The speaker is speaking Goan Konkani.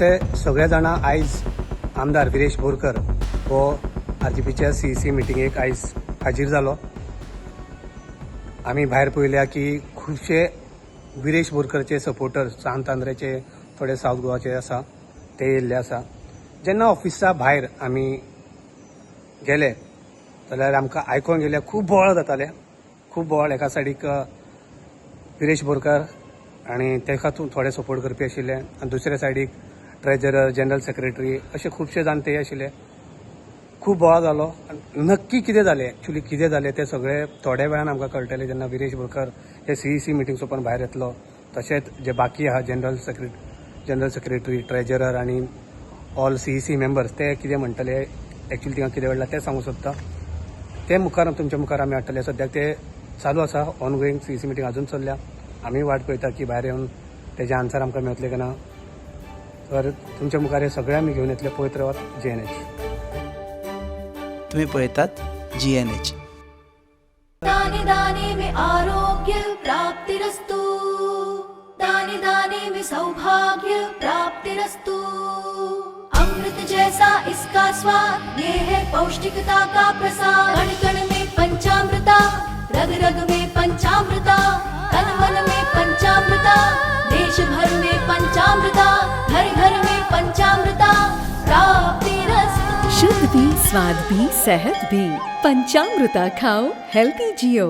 खुबशे सगळे जाणां आयज आमदार विरेश बोरकर हो आरजीपीच्या सीईसी मिटिंगेक आयज हाजीर जालो. आमी भायर पळयल्या की खुबशे विरेश बोरकरचे सपोर्टर्स सांत आंद्रेचे, थोडे सावथ गोवाचे आसा, ते येयल्ले आसा. जेन्ना ऑफिसा भायर आमी गेले जाल्यार आमकां आयकोंक गेल्यार खूब बोवाळ जाताले, खूब बोवाळ. एका सायडीक विरेश बोरकर आनी तेका थोडे सपोर्ट करपी आशिल्ले आनी दुसऱ्या सायडीक ट्रेजरर, जनरल सेक्रेटरी अशे खुबशे जाण ते आशिल्ले. खूब बोवाळ जालो. नक्की कितें जालें, एक्चुली कितें जालें तें सगळें थोड्या वेळान आमकां कळटलें जेन्ना विरेश बोरकर हे सीईसी मिटींग सोंपोवन भायर येतलो. तशेंच जे बाकी आहा जनरल सेक्रेटरी, ट्रेजरर आनी ऑल सीईसी मेंबर्स, ते कितें म्हणटले, एक्चुली थिंगा कितें घडलां तें सांगूंक सोदता. ते मुखार तुमच्या मुखार आमी हाडटले. सद्याक ते चालू आसा, ऑन गोईंग सीईसी मिटींग अजून चल्ल्या. आमी वाट पळयता की भायर येवन तेजे आन्सर आमकां मेळटले काय ना. तर तुमच्या मुखार हे सगळें आमी घेवन येतले. पळयत रावात जीएनएच. तुम्ही पळयतात जीएनएच. दाने दाने में आरोग्य प्राप्तिरस्तु, दाने दाने में सौभाग्य प्राप्तिरस्तु. अमृत जैसा इसका स्वाद, ये है पौष्टिकता का प्रसाद. कण कण में पंचामृता, रग रग में पंचामृता, तन मन में पंचामृता, देश भर में पंचामृता, घर घर में पंचामृता प्राप्तिरस्तु. शुद्ध भी, स्वाद भी, सेहत भी. पंचामृता खाओ, हेल्दी जियो.